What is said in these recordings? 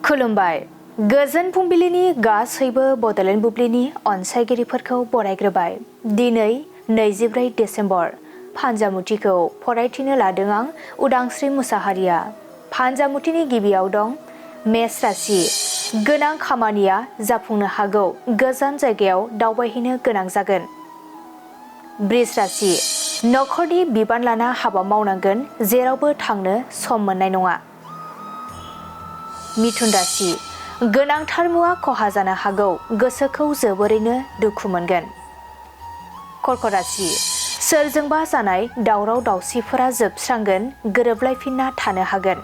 खुलुमबाय गोजोन फुंबिलिनि गासैबो बड'लेण्ड बुब्लिनि अनसायगिरिफोरखौ बरायग्रोबाय। दिनै 24 डिसेम्बर फानजामुथिखौ फरायथिनो लादों आं उदांस्रि मुसाहारिया। फानजामुथिनि गिबियाव दं मेष राशि। गोनां खामानिया जाफुंनो हागौ, गोजान जायगायाव दावबायहैनो गोनां जागोन। बृष राशि। नखरनि बिबान लाना हाबा मावनांगोन, जेरावबो थांनो सम मोननाय नङा। मिथुन राशि। गोनांथार मुवा खहा जानो हागौ, गोसोखौ जोबोरैनो दुखु मोनगोन। कर्क राशि। सोरजोंबा जानाय दावराव दावसिफोरा जोबस्रांगोन, गोरोबलायफिनना थानो हागोन।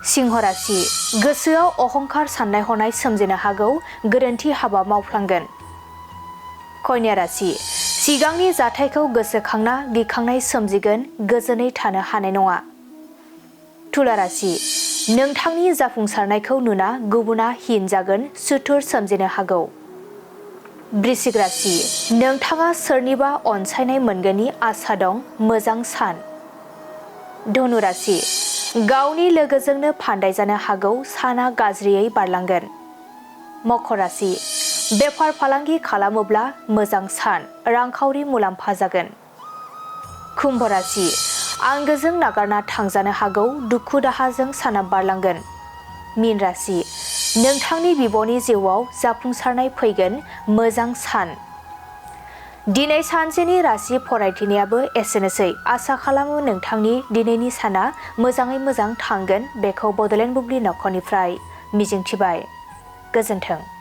सिंह राशि। गोसोआव अहंखार साननाय हनाय सोमजिनो हागौ, गोरोन्थि हाबा मावफ्लांगोन। कन्या राशि। सिगांनि जाथायखौ गोसोखांना गिखांनाय सोमजिगोन, गोजोनै थानो हानाय नङा। तुला राशि। नोंथांनि जाफुंसारनायखौ नुना गुबुना हिन जागोन, सुथुर सोमजिनो हागौ। वृश्चिक राशि। नोंथाङा सोरनिबा अनसायनाय मोनगोननि आसा दं, मोजां सान। धनु राशि। गावनि लोगोजोंनो फान्दाय जानो हागौ, साना गाज्रियै बारलांगोन। मकर राशि। बेफार फालांगि खालामोब्ला मोजां सान, रांखावरि मुलाम्फा जागोन। कुम्भ राशि। आंगोजों नागारना थांजानो हागौ, दुखु दाहाजों साना बारलांगोन। मीन राशि। नोंथांनि बिब'नि जिउआव जाफुंसारनाय फैगोन, मोजां सान। दिनै सानसेनि राशि फरायथिनायाबो एसेनोसै। आसा खालामो नोंथांनि दिनैनि साना मोजाङै मोजां थांगोन, बेखौ बड'लेण्ड बुब्लि नखरनिफ्राय मिजिंथिबाय। गोजोन्थों।